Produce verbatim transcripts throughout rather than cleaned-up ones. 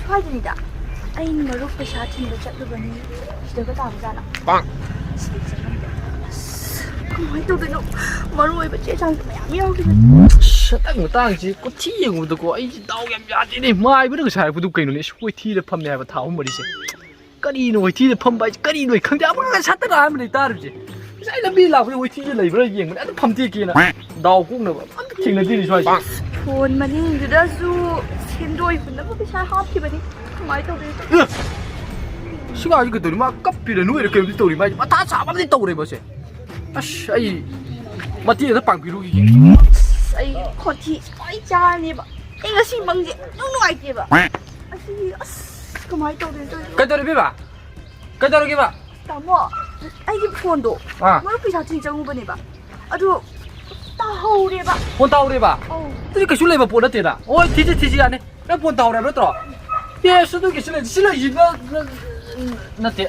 ꯍꯥꯏꯗꯨꯅꯤꯗ, ꯑꯩ ꯃꯔꯨꯞ ꯄꯩꯁꯥ ꯊꯤꯟꯕ ꯆꯠꯂꯨꯕꯅꯤ꯫ ꯁꯤꯗꯒ ꯇꯥꯕꯖꯥꯠꯂ? ꯄꯥꯡ! ꯁꯤꯗ ꯆꯪꯉꯝꯗꯦ꯫ ꯑꯁ, ꯀꯃꯥꯏꯅ ꯇꯧꯗꯣꯏꯅꯣ? ꯃꯔꯨ ꯑꯣꯏꯕ ꯆꯦ ꯆꯥꯡꯁꯨ ꯃꯌꯥꯝ ꯌꯥꯎꯈꯤꯕꯅꯤ꯫ ꯑꯁ, ꯍꯟꯗꯛ ꯃꯇꯥꯡꯁꯤ ꯀꯣꯊꯤ ꯌꯦꯡꯉꯨꯕꯗꯀꯣ, ꯑꯩꯁꯤ ꯗꯥꯎ ꯌꯥꯝ ꯌꯥꯗꯦꯅꯦ꯫ ꯃꯥꯏꯕꯅ ꯉꯁꯥꯏ ꯍꯥꯏꯔꯛꯄꯗꯨ ꯀꯩꯅꯣꯅꯦ? ꯑꯁ, ꯀꯣꯊꯤꯗ ꯐꯝꯃꯦ ꯍꯥꯏꯕ ꯊꯥ ꯑꯍꯨꯝ ꯃꯔꯤꯁꯦ꯫ ꯀꯔꯤꯅꯣ ꯍꯣꯏꯊꯤꯗ ꯐꯝꯕ ꯍꯥꯏꯁꯦ? ꯀꯔꯤꯅꯣ ꯑꯩ ꯈꯪꯗꯦ꯫ ꯑꯃꯨꯛꯀ ꯁꯠꯇꯅ ꯑꯃ ꯂꯩ ꯇꯥꯔꯤꯕꯁꯦ꯫ ꯉꯁꯥꯏ ꯂꯝꯕꯤ ꯂꯥꯛꯄꯗ ꯍꯣꯏꯊꯤꯗ ꯂꯩꯕ꯭ꯔꯥ ꯌꯦꯡꯕꯅꯦ, ꯑꯗꯨ ꯐꯝꯇꯦꯛꯀꯦꯅ꯫ ꯗꯥꯎ ꯀꯣꯛꯅꯕ ꯑꯝꯇ ꯊꯦꯡꯅꯗꯦꯅꯦ ꯁ꯭ꯋꯥꯏꯁꯦ꯫ ꯐꯣꯟ ꯃꯅꯤꯡꯗꯨꯗꯁꯨ ꯁꯦꯟꯗꯣꯏ ꯍꯨꯟꯅꯕ ꯄꯩꯁꯥ ꯍꯥꯞꯈꯤꯕꯅꯤ꯫ ꯀꯃꯥꯏꯅ ꯇꯧꯗꯣꯏꯅꯣ? ꯑꯦ! ꯁꯤ ꯉꯥꯡꯁꯤ ꯀꯩꯗꯧꯔꯤ? ꯃꯥ ꯀꯞꯄꯤꯔ ꯅꯣꯏꯔ ꯀꯩꯅꯣꯝꯗꯤ ꯇꯧꯔꯤ꯫ ꯃꯥꯏꯁꯦ ꯃꯊꯥ ꯁꯥꯕ ꯑꯃꯗꯤ ꯇꯧꯔꯦ ꯃꯁꯦ꯫ ꯑꯁ, ꯑꯩ ꯃꯇꯦꯡ ꯑꯝꯇ ꯄꯥꯡꯕꯤꯔꯨꯈꯤꯒꯦ꯫ ꯑꯁ, ꯑꯩ ꯈꯣꯟꯊꯤ ꯂꯣꯏ ꯆꯥꯔꯅꯦꯕ꯫ ꯑꯩ ꯉꯁꯤ ꯃꯪꯁꯦ ꯅꯨꯡ ꯅꯨꯡꯉꯥꯏꯇꯦꯕ꯫ ꯑꯁꯤ, ꯑꯁ, ꯀꯃꯥꯏꯅ ꯇꯧꯗꯣꯏꯅꯣ ꯇꯧꯔꯤꯁꯦ? ꯀꯩꯗꯧꯔꯤꯕꯤꯕ? ꯀꯩꯗꯧꯔꯒꯦꯕ? ꯇꯥꯃꯣ, ꯑꯩꯒꯤ ꯐꯣꯟꯗꯣ ꯑꯥ꯫ ꯃꯔꯨꯞ ꯄꯩꯁꯥ ꯊꯤꯟ ꯆꯪꯉꯨꯕꯅꯦꯕ꯫ ꯑꯗꯨ ꯇꯥꯍꯧꯔꯦꯕ꯫ ꯐꯣꯟ ꯇꯥꯍꯧꯔꯦꯕ? ꯑꯧ꯫ ꯑꯗꯨꯗꯤ ꯀꯩꯁꯨ ꯂꯩꯕ ꯄꯣꯠ ꯅꯠꯇꯦꯗ꯫ ꯍꯣꯏ, ꯊꯤꯁꯤ, ꯊꯤꯁꯤ, ꯌꯥꯅꯤ꯫ ꯅꯪ ꯐꯣꯟ ꯇꯥꯍꯧꯔꯦ ꯍꯥꯏꯕ ꯅꯠꯇ꯭ꯔꯣ? ꯑꯦ, ꯑꯁ, ꯑꯗꯨ ꯀꯩꯁꯨ ꯂꯩꯇꯦ꯫ ꯁꯤ ꯂꯩꯁꯤ, ꯅ-, ꯅ-, ꯅꯠꯇꯦ꯫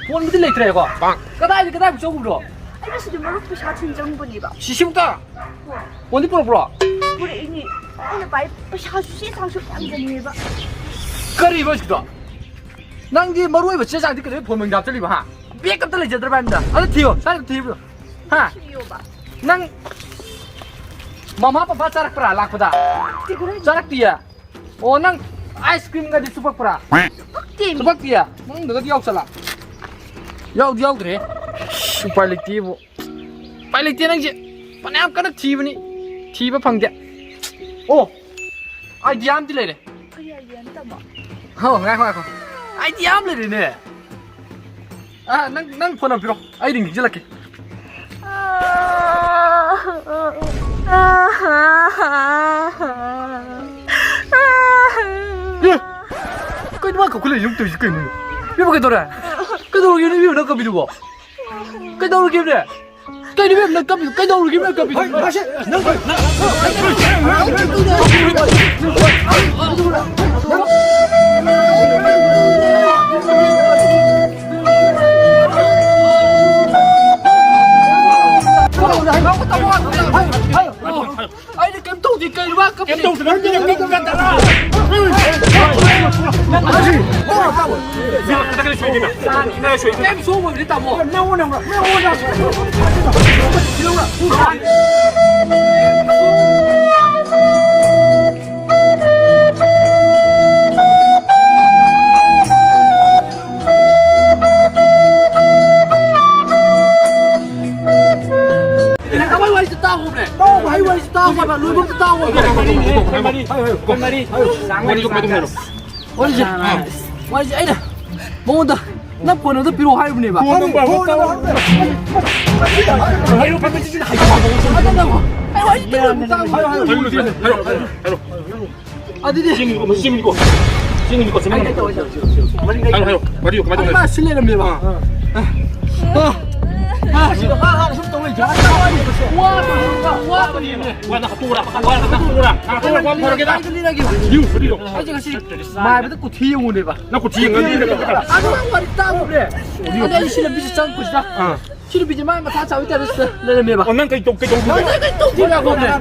ꯐꯣꯟꯕꯨꯗꯤ ꯂꯩꯇ꯭ꯔꯦꯀꯣ? ꯀꯗꯥꯏꯗ, ꯀꯗꯥꯏꯕꯨ ꯆꯪꯉꯨꯕ꯭ꯔꯣ? ꯑꯩꯅ ꯁꯤꯗ ꯃꯔꯨꯞ ꯄꯩꯁꯥ ꯊꯤꯟ ꯆꯪꯉꯨꯕꯅꯦꯕ꯫ ꯁꯤꯁꯤꯃꯨꯛꯇ? ꯍꯣꯏ꯫ ꯐꯣꯟꯗꯤ ꯄꯨꯔꯛꯄ꯭ꯔꯣ? ꯄꯨꯔꯛꯏꯅꯦ꯫ ꯑꯩꯅ ꯄꯥꯏ ꯄꯩꯁꯥꯁꯨ ꯆꯦ ꯆꯥꯡꯁꯨ ꯌꯥꯝꯖꯅꯤꯡꯉꯦꯕ꯫ ꯀꯔꯤꯕ ꯁꯤꯗꯣ? ꯅꯪꯗꯤ ꯃꯔꯨ ꯑꯣꯏꯕ ꯆꯦ ꯆꯥꯡꯗꯤ ꯀꯩꯗꯧꯕꯩ ꯐꯣꯟ ꯃꯅꯤꯡꯗ ꯍꯥꯞꯆꯜꯂꯤꯕ, ꯍꯥ? ꯕꯦꯒ ꯑꯝꯇ ꯂꯩꯖꯗ꯭ꯔꯕ ꯍꯥꯏꯕꯅꯤꯗ꯫ ꯑꯗꯨ ꯊꯤꯌꯣ, ꯁ꯭ꯋꯥꯏꯗ ꯊꯤꯕ꯭ꯔꯣ? ꯍꯥ? ꯊꯤꯌꯣꯕ꯫ ꯅꯪ ꯃꯃꯥ ꯄꯄꯥ ꯆꯥꯔꯛꯄ꯭ꯔꯥ ꯂꯥꯛꯄꯗ? ꯆꯥꯔꯛꯇꯤꯌꯦ꯫ ꯑꯣ, ꯅꯪ ꯑꯥꯏꯁ ꯀ꯭ꯔꯤꯝꯒꯗꯤ ꯆꯨꯞꯄꯛꯄ꯭ꯔꯥ? ꯆꯨꯞꯄꯛꯇꯦꯃꯤ꯫ ꯆꯨꯞꯄꯛꯇꯤꯌꯦ? ꯃꯅꯨꯡꯗꯒꯗꯤ ꯌꯥꯎꯁꯜꯂ? ꯌꯥꯎꯗꯤ ꯌꯥꯎꯗ꯭ꯔꯦ꯫ ꯑꯁ, ꯎꯄꯥꯏ ꯂꯩꯇꯦꯕꯨ꯫ ꯎꯄꯥꯏ ꯂꯩꯇꯦ ꯅꯪꯁꯦ꯫ ꯐꯅꯌꯥꯝ ꯀꯟꯅ ꯊꯤꯕꯅꯤ꯫ ꯊꯤꯕ ꯐꯪꯗꯦ꯫ ꯑꯣ, ꯑꯥꯏꯗꯤꯌꯥ ꯑꯃꯗꯤ ꯂꯩꯔꯦ꯫ ꯀꯔꯤ ꯑꯥꯏꯗꯤꯌꯥꯅꯣ, ꯇꯥꯃꯣ? ꯍꯣ, ꯉꯥꯏꯈꯣ, ꯉꯥꯏꯈꯣ꯫ ꯑꯥꯏꯗꯤꯌꯥ ꯑꯃ ꯂꯩꯔꯦꯅꯦ꯫ ꯑꯥ, ꯅꯪ, ꯅꯪ ꯐꯣꯟ ꯑꯃ ꯄꯤꯔꯣ꯫ ꯑꯩ ꯔꯤꯡ ꯈꯤꯡꯖꯤꯜꯂꯛꯀꯦ꯫ ꯑꯦ! ꯀꯩꯅꯣ ꯃꯥ ꯀꯞꯈꯠꯂꯛꯏꯁꯤ ꯑꯃꯨꯛ ꯇꯧꯔꯤꯁꯤ ꯀꯩꯅꯣ? ꯏꯕꯦꯝꯃ ꯀꯩꯗꯧꯔꯦ? ꯀꯩꯗꯧꯔꯒꯦ ꯏꯕꯦꯝꯃ ꯅꯪ ꯀꯞꯄꯤꯗꯨꯕꯣ? ꯀꯩꯗꯧꯔꯒꯦ ꯏꯕꯦꯝꯃ? ꯀꯩꯅꯣ ꯏꯕꯦꯝꯃ ꯅꯪ ꯀꯞꯄꯤꯗꯨ? ꯀꯩꯗꯧꯔꯒꯦ ꯏꯕꯦꯝꯃ ꯀꯞꯄꯤꯗꯨ? ꯍꯣꯏ, ꯃꯥꯁꯦ, ꯅꯪ, ꯅꯪ, ꯑꯩꯅ ꯀꯩꯝ ꯇꯧꯗꯦ, ꯀꯩꯅꯣ ꯃꯥ ꯀꯞꯄꯤ? ꯀꯩꯝ ꯇꯧꯗꯦ, ꯅꯪ ꯀꯩꯝ ꯇꯧꯗꯦ, ꯅꯪ ꯀꯩꯝ ꯇꯧꯗꯦ꯫ ꯀꯩꯝ ꯁꯣꯛꯑꯣꯏꯕꯅꯤ, ꯇꯥꯃꯣ꯫ ꯀꯃꯥꯏ ꯋꯥꯔꯤꯁꯦ ꯇꯥꯈꯣꯅꯦ? ꯇꯥꯎ, ꯚꯥꯏ, ꯋꯥꯔꯤꯁꯦ ꯇꯥꯎ ꯍꯥꯏꯕ, ꯂꯣꯏꯕ ꯑꯝꯇ ꯇꯥꯎ ꯍꯥꯏꯕ꯫ ꯃꯔꯤ, ꯃꯔꯤ, ꯃꯔꯤ, ꯃꯔꯤ꯫ ꯋꯥꯔꯤꯁꯦ ꯀꯃꯥꯏ ꯇꯧꯗꯣꯏꯅꯣ? ꯋꯥꯔꯤꯁꯦ ꯑꯩꯅ ꯃꯉꯣꯟꯗ ꯅꯪ ꯐꯣꯟ ꯑꯝꯇ ꯄꯤꯔꯛꯑꯣ ꯍꯥꯏꯔꯨꯕꯅꯦꯕ꯫ ꯐꯣꯟ ꯅꯝꯕꯔ ꯑꯃ ꯇꯧꯔꯣ꯫ ꯍꯥꯏꯔꯣ, ꯐꯠ ꯐꯠ ꯐꯠ ꯍꯥꯏꯔꯣ꯫ ꯑꯗꯨꯅ ꯑꯃꯨꯛ ꯑꯩ ꯋꯥꯔꯤ ꯇꯥꯎ ꯍꯥꯏꯕ꯫ ꯍꯥꯏꯔꯣ, ꯍꯥꯏꯔꯣ, ꯍꯥꯏꯔꯣ, ꯍꯥꯏꯔꯣ꯫ ꯑꯗꯨꯗꯤ ꯆꯦꯡꯅꯤꯀꯣ, ꯃꯁꯤ ꯆꯦꯡꯅꯤꯀꯣ꯫ ꯆꯦꯡꯅꯤꯀꯣ, ꯆꯦꯡꯅꯤ꯫ ꯍꯥꯏꯔꯣ, ꯍꯥꯏꯔꯣ, ꯋꯥꯔꯤꯗꯣ ꯀꯃꯥꯏ ꯇꯧꯗꯣꯏꯅꯣ? ꯃꯥ ꯁꯤ ꯂꯩꯔꯝꯃꯦꯕ꯫ ꯑꯥ꯫ ꯑꯥ꯫ ꯑꯥ꯫ ꯁꯤꯗ ꯃꯥ ꯍꯥꯟꯅ ꯁꯨꯝ ꯇꯧ ꯂꯩ꯫ ꯋꯥ, ꯋꯥ, ꯋꯥ꯫ ꯋꯥ, ꯅꯪ ꯍꯥꯠꯇꯣꯛꯎꯔꯥ? ꯋꯥ, ꯅꯪ ꯍꯥꯠꯇꯣꯛꯎꯔꯥ? ꯅꯪ ꯍꯥꯠꯇꯣꯛꯎꯔꯥ? ꯋꯥ ꯐꯔꯒꯦꯗ? ꯂꯤꯔꯒꯦ꯫ ꯂꯤꯌꯨ, ꯂꯤꯌꯨ꯫ ꯑꯩꯁꯦ ꯉꯁꯤ ꯃꯥꯏꯕꯗ ꯀꯨꯊꯤ ꯌꯦꯡꯉꯨꯅꯦꯕ꯫ ꯅꯪ ꯀꯨꯊꯤ ꯌꯦꯡꯉꯗꯤ ꯅꯪ ꯑꯗꯨ ꯋꯥꯔꯤ ꯇꯥꯎꯅꯦ꯫ ꯑꯗꯩ ꯑꯩ ꯁꯤ ꯂꯝꯕꯤꯁꯦ ꯆꯪꯉꯛꯄꯁꯤꯗ ꯑꯥ꯫ ꯁꯤ ꯅꯨꯄꯤꯁꯦ ꯃꯥ ꯃꯊꯥ ꯁꯥꯕ ꯇꯥꯏꯞꯇ ꯂꯩꯔꯝꯃꯦꯕ꯫ ꯑꯣ, ꯅꯪ ꯀꯩ ꯇꯧ-, ꯀꯩ ꯇꯧ-, ꯅꯪ ꯀꯩ ꯇꯧ-,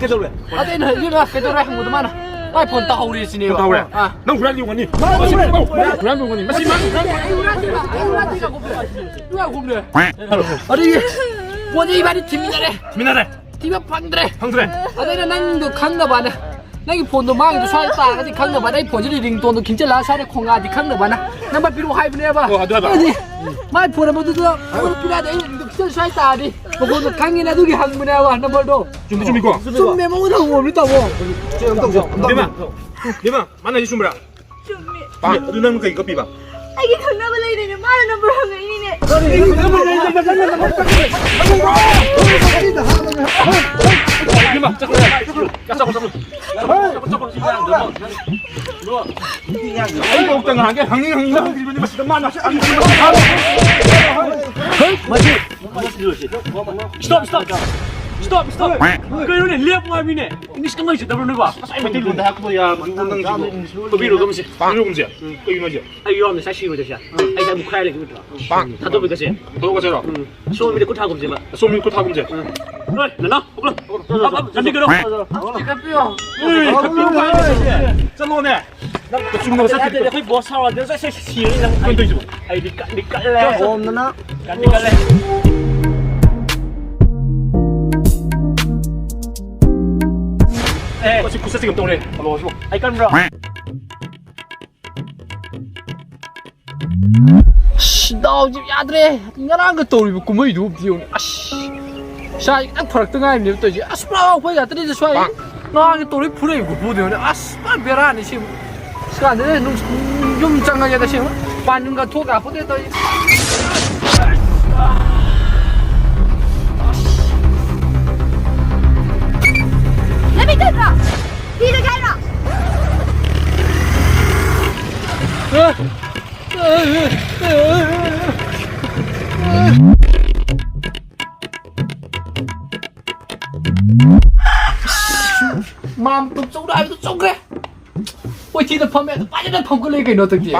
ꯀꯩꯗꯧꯔꯦ? ꯑꯗꯩ ꯑꯩꯅ ꯍꯥꯏꯕ ꯀꯩꯗꯧꯔꯦ ꯍꯪꯕꯗ ꯃꯥꯅ ꯃꯥꯏ ꯐꯣꯟ ꯇꯥꯍꯧꯔꯦ ꯁꯤꯅꯦꯕ꯫ ꯇꯥꯍꯧꯔꯦ? ꯑꯥ꯫ ꯅꯪ ꯍꯨꯔꯥꯟꯂꯤ ꯑꯣꯏꯔꯝꯒꯅꯤ꯫ ꯃꯥ ꯍꯨꯔꯥꯟꯂꯤ ꯑꯣꯏꯔꯝꯒꯅꯤ꯫ ꯃꯁꯤ ꯃꯥ ꯍꯨꯔꯥꯟꯂꯤ ꯑꯣꯏꯔꯝꯒꯅꯤ꯫ ꯑꯩ ꯍꯨꯔꯥꯟꯂꯤ ꯑꯣꯏꯔꯝꯒꯅꯤ꯫ ꯑꯗꯒꯤ ꯐꯣꯟꯁꯦ ꯏꯕꯥꯅꯤ ꯊꯤꯃꯤꯟꯅꯔꯦ꯫ ꯊꯤꯃꯤꯟꯅꯔꯦ꯫ ꯊꯤꯕ ꯐꯪꯗ꯭ꯔꯦ꯫ ꯐꯪꯗ꯭ꯔꯦ꯫ ꯑꯗꯩ ꯑꯩꯅ ꯅꯪꯗꯣ ꯈꯪꯅꯕꯅ ꯅꯪꯒꯤ ꯐꯣꯟꯗꯣ ꯃꯥꯡꯈꯤꯗꯣ ꯁ꯭ꯋꯥꯏꯗ ꯇꯥꯔꯒꯗꯤ ꯈꯪꯅꯕꯅ ꯑꯩ ꯐꯣꯟꯁꯤꯗ ꯔꯤꯡꯇꯣꯟꯗꯣ ꯈꯤꯡꯆꯜꯂꯒ ꯁ꯭ꯋꯥꯏꯗ ꯈꯣꯡꯉꯛꯑꯗꯤ ꯈꯪꯅꯕꯅ ꯅꯝꯕꯔ ꯄꯤꯔꯛꯑꯣ ꯍꯥꯏꯕꯅꯦꯕ꯫ ꯑꯣ, ꯑꯗꯨ ꯍꯥꯏꯕ? ꯑꯩꯗꯤ ꯃꯥꯏ ꯐꯣꯟ ꯅꯝꯕꯔꯗꯨꯗ ꯑꯩꯉꯣꯟꯗ ꯄꯤꯔꯛꯑꯗꯤ ꯑꯩꯅ ꯔꯤꯡꯇꯣꯟ ꯈꯤꯡꯆꯜꯂ ꯁ꯭ꯋꯥꯏꯗ ꯇꯥꯔꯗꯤ ꯃꯈꯣꯟꯗꯣ ꯈꯪꯉꯤꯅꯦ ꯑꯗꯨꯒꯤ ꯍꯪꯕꯅꯦꯕ ꯅꯝꯕꯔꯗꯣ꯫ ꯆꯨꯝꯗꯤ ꯆꯨꯝꯃꯤꯀꯣ? ꯆꯨꯝꯃꯦ, ꯃꯉꯣꯟꯗ ꯍꯪꯉꯣꯕꯅꯤ ꯇꯥꯃꯣ꯫ ꯕꯦꯝꯃ, ꯕꯦꯝꯃ, ꯃꯥꯅ ꯍꯥꯏꯁꯤ ꯆꯨꯝꯕ꯭ꯔꯥ? ꯆꯨꯝꯃꯤ꯫ ꯑꯦ, ꯑꯗꯨ ꯅꯪ ꯀꯩ ꯀꯞꯄꯤꯕ? ꯑꯩꯒꯤ ꯈꯪꯅꯕ ꯂꯩꯔꯦꯅꯦ, ꯃꯥꯅ ꯅꯝꯕꯔ ꯍꯪꯉꯛꯏꯅꯤꯅꯦ꯫ ꯏꯃꯥ, ꯆꯠꯈ꯭ꯔꯣ, ꯆꯠꯈ꯭ꯔꯣ, ꯆꯠꯈ꯭ꯔꯣ, ꯆꯠꯈ꯭ꯔꯣ, ꯆꯠꯈ꯭ꯔꯣ, ꯁꯤ ꯉꯥꯡꯗꯣ꯫ ꯑꯩꯐꯥꯎꯇ ꯉꯥꯡꯒꯦ, ꯍꯪꯉꯤ, ꯍꯪꯉꯤ, ꯍꯪꯉꯤꯕꯅꯤ, ꯃꯁꯤꯗ ꯃꯥꯅ ꯍꯩꯠ! ꯃꯁꯤ Stop, stop! Stop, stop! ꯀꯩꯅꯣꯅꯦ, ꯂꯦꯞꯄꯣ ꯍꯥꯏꯕꯅꯤꯅꯦ꯫ English ꯀꯃꯥꯏ ꯍꯩꯖꯗꯕ꯭ꯔꯣ ꯅꯣꯏꯕꯣ? ꯉꯁꯥꯏ ꯃꯩꯇꯩꯂꯣꯟꯗ ꯍꯥꯏꯔꯛꯄ ꯌꯥꯔꯕꯗꯨꯕꯨ ꯅꯪꯁꯤꯕꯨ꯫ ꯊꯣꯛꯄꯤꯔꯣꯒꯨꯝꯁꯦ꯫ ꯊꯣꯛꯄꯤꯔꯣꯒꯨꯝꯁꯦ꯫ ꯀꯩꯅꯣ ꯍꯥꯏꯁꯦ? ꯑꯩ ꯌꯥꯎꯔꯝꯅꯦ, ꯉꯁꯥꯏ ꯁꯤꯔꯣꯏꯗꯕꯁꯦ꯫ ꯑꯩꯁꯦ ꯑꯃꯨꯛ ꯈꯥꯏꯔ ꯂꯩꯒꯦ ꯅꯠꯇ꯭ꯔꯣ? ꯊꯥꯗꯣꯛꯄꯤꯒꯁꯦ꯫ ꯊꯥꯗꯣꯛꯀꯁꯦꯔꯣ? ꯎꯝ꯫ ꯑꯁꯣꯝ ꯃꯤꯗ ꯈꯨꯠ ꯊꯥꯒꯨꯝꯁꯦꯕ꯫ ꯑꯁꯣꯝ ꯃꯤ ꯈꯨꯠ ꯊꯥꯒꯨꯝꯁꯦ꯫ ꯎꯝ꯫ ꯍꯣꯏ, ꯅꯅꯥꯎ, ꯍꯧꯒꯠꯂꯣ꯫ ꯍꯧꯒꯠꯂꯣ, ꯍꯧꯒꯠꯂꯣ, ꯂꯝꯕꯤ ꯀꯩꯅꯣ꯫ ꯍꯧꯒꯠꯂꯣ, ꯍꯧꯒꯠꯂꯣ꯫ ꯆꯠꯄꯤꯌꯣ꯫ ꯎꯝ, ꯆꯠꯄꯤꯌꯣ ꯍꯥꯏꯔꯤꯁꯦ꯫ ꯆꯠꯂꯣꯅꯦ꯫ ꯅꯪ ꯀꯆꯨꯝꯅ ꯃꯁꯛ ꯌꯥꯗꯦ, ꯊꯤꯔꯤꯗꯣ꯫ ꯑꯩꯈꯣꯏ ꯕꯣꯁ ꯁꯥꯎꯔꯗꯤ ꯉꯁꯥꯏ ꯁꯤꯔꯅꯤ ꯅꯪ꯫ ꯀꯩꯅꯣ ꯇꯧꯔꯤꯁꯤꯕꯣ? ꯑꯩꯗꯤ ꯀꯟꯗꯤ ꯀꯜꯂꯦ꯫ ꯀꯣꯝꯗꯅ꯫ ꯀꯟꯗꯤ ꯀꯜꯂꯦ꯫ ꯑꯦ꯫ ꯃꯁꯤ ꯈꯨꯠꯁꯠꯁꯤ ꯀꯩꯅꯣ ꯇꯧꯔꯦ꯫ Hello, hello. ꯑꯩ ꯀꯟꯕ꯭ꯔꯣ? ꯑꯁ, ꯗꯥꯎꯁꯦ ꯌꯥꯗ꯭ꯔꯦ꯫ ꯉꯔꯥꯡꯒ ꯇꯧꯔꯤꯕ ꯀꯨꯝꯍꯩꯗꯨ ꯑꯝꯇ ꯌꯦꯡꯉꯨꯅꯦ꯫ ꯑꯁ, ꯏꯁꯥꯁꯦ ꯈꯤꯇꯪ ꯐꯔꯛꯇ ꯉꯥꯏꯔꯤꯕꯅꯦꯕ ꯇꯧꯔꯤꯁꯦ꯫ ꯑꯁ, ꯄꯨꯔꯥ ꯑꯩꯈꯣꯏ ꯉꯥꯛꯇꯅꯤꯗ ꯁ꯭ꯋꯥꯏ꯫ ꯉꯔꯥꯡꯒ ꯇꯧꯔꯤ ꯐꯨꯔꯛꯏꯕ ꯈꯨꯐꯨꯗꯣ ꯌꯦꯡꯉꯨꯅꯦ꯫ ꯑꯁ, ꯄꯨꯔꯥ ꯕꯦꯔꯥꯅꯤ ꯁꯤ꯫ ꯑꯁ, ꯀꯥꯟꯗꯦꯗ, ꯅꯨꯡ-, ꯌꯨꯝ ꯆꯪꯉꯒꯦꯗ ꯁꯤ꯫ ꯄꯥꯟ ꯅꯨꯡꯒ ꯊꯣꯛ ꯌꯥꯄꯣꯠꯇꯦ ꯇꯧꯔꯤꯁꯦ꯫ ꯂꯝꯕꯤ ꯊꯠꯄ꯭ꯔꯣ? ꯊꯤꯔꯒꯦ ꯍꯥꯏꯔꯣ? ꯃꯥꯝꯇꯣꯞ ꯆꯧꯗ ꯍꯥꯏꯕꯗꯨ ꯆꯧꯈ꯭ꯔꯦ꯫ ꯀꯣꯏꯊꯤꯗ ꯐꯝꯃꯦ, ꯑꯗꯨ ꯐꯖꯅ ꯐꯝꯒꯠꯂꯛꯑꯦ ꯀꯩꯅꯣ ꯍꯟꯗꯛꯇꯤ꯫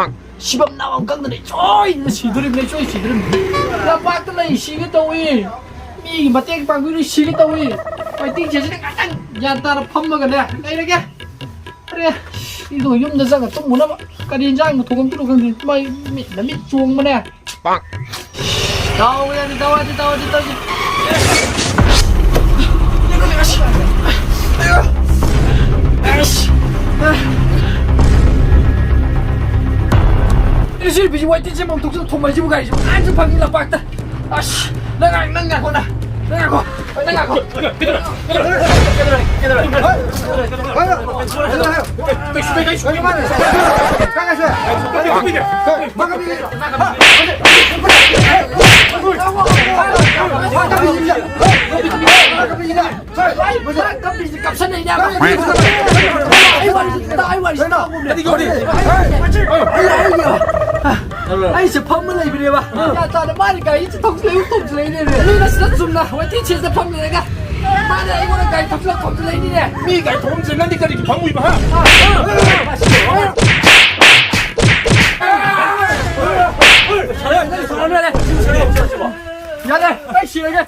ꯁꯤꯐꯝ ꯅꯥꯐꯝ ꯈꯪꯗꯅ ꯏꯆꯣꯏꯅ ꯁꯤꯗꯣꯔꯤꯕꯅꯤ, ꯏꯆꯣꯏ ꯁꯤꯗꯣꯔꯤꯕꯅꯤ꯫ ꯂꯝꯄꯥꯛꯇ ꯂꯩ ꯁꯤꯒꯦ ꯇꯧꯏ꯫ ꯃꯤꯒꯤ ꯃꯇꯦꯡ ꯄꯥꯡꯕꯤꯔꯨ ꯁꯤꯒꯦ ꯇꯧꯏ꯫ ꯋꯦꯇꯤꯡ ꯁꯦꯗꯁꯤꯗ ꯉꯥꯛꯇꯪ ꯒ꯭ꯌꯥꯟ ꯇꯥꯅ ꯐꯝꯃꯒꯅꯦ ꯂꯩꯔꯒꯦ꯫ ꯑꯔꯦ, ꯏꯗꯣ ꯌꯨꯝꯗ ꯆꯪꯉ ꯇꯨꯝꯃꯨꯅꯕ꯫ ꯀꯔꯤ ꯌꯦꯟꯖꯥꯡꯕꯨ ꯊꯣꯡꯉꯝꯗꯣꯏꯅꯣ ꯈꯪꯗꯦ꯫ ꯃꯩ ꯃꯤꯠꯅ ꯃꯤꯠ ꯆꯣꯡꯕꯅꯦ꯫ ꯇꯥꯎ ꯌꯥꯗꯦ, ꯇꯥꯎ ꯌꯥꯗꯦ, ꯇꯥꯎ ꯌꯥꯗꯦ, ꯇꯥꯎ ꯌꯥꯗꯦ꯫ ꯏꯆꯦ ꯅꯨꯄꯤꯁꯤ ꯋꯥꯏ ꯇꯤꯟ ꯁꯦꯝꯐꯝ ꯊꯣꯛꯇꯅ ꯊꯣꯝꯃꯛꯏꯁꯤꯕꯨ ꯒꯥꯔꯤꯁꯤꯕꯨ ꯀꯥꯏꯗ ꯐꯪꯉꯤ ꯂꯝꯄꯥꯛꯇ? ꯑꯁ, ꯅꯪ ꯉꯥꯏ-, ꯅꯪ ꯉꯥꯏꯈꯣ, ꯅꯪ, ꯅꯪ ꯉꯥꯏꯈꯣ, ꯅꯪ ꯉꯥꯏꯈꯣ꯫ ꯀꯩꯗꯧꯔꯦ? ꯀꯩꯗꯧꯔꯦ? ꯀꯩꯗꯧꯔꯦ? ꯀꯩꯁꯨ ꯀꯩꯁꯨ ꯀꯞꯁꯟꯅꯩꯅꯦ꯫ ꯑꯩ ꯋꯥꯔꯤꯁꯤ ꯇꯥ-, ꯑꯩ ꯋꯥꯔꯤꯁꯤ ꯇꯥ-, ꯑꯩ ꯋꯥꯔꯤꯁꯤ ꯇꯥ-, ꯑꯩꯁꯦ ꯐꯝꯃ ꯂꯩꯕꯅꯦꯕ꯫ ꯒ꯭ꯌꯥꯟ ꯇꯥꯗꯦ, ꯃꯥꯅ ꯒꯥꯔꯤ ꯊꯧꯖꯤꯜꯂꯛꯏ, ꯊꯧꯖꯤꯜꯂꯛꯏꯅꯦꯃꯤ꯫ ꯃꯤꯅ ꯁꯤꯗ ꯆꯨꯝꯅ ꯋꯦꯇꯤꯡ ꯁꯦꯗꯇ ꯐꯝ ꯂꯩꯔꯒ ꯃꯥꯅ ꯑꯩꯉꯣꯟꯗ ꯒꯥꯔꯤ ꯊꯧꯖꯤꯜꯂ ꯊꯧꯖꯤꯜꯂꯛꯏꯅꯤꯅꯦ꯫ ꯃꯤ ꯒꯥꯔꯤ ꯊꯧꯐꯝꯁꯦ ꯅꯪꯗꯤ ꯀꯔꯤꯒꯤ ꯐꯝꯃꯨꯏꯕ, ꯍꯥ? ꯌꯥꯔꯦ, ꯑꯩ ꯁꯤꯔꯒꯦ꯫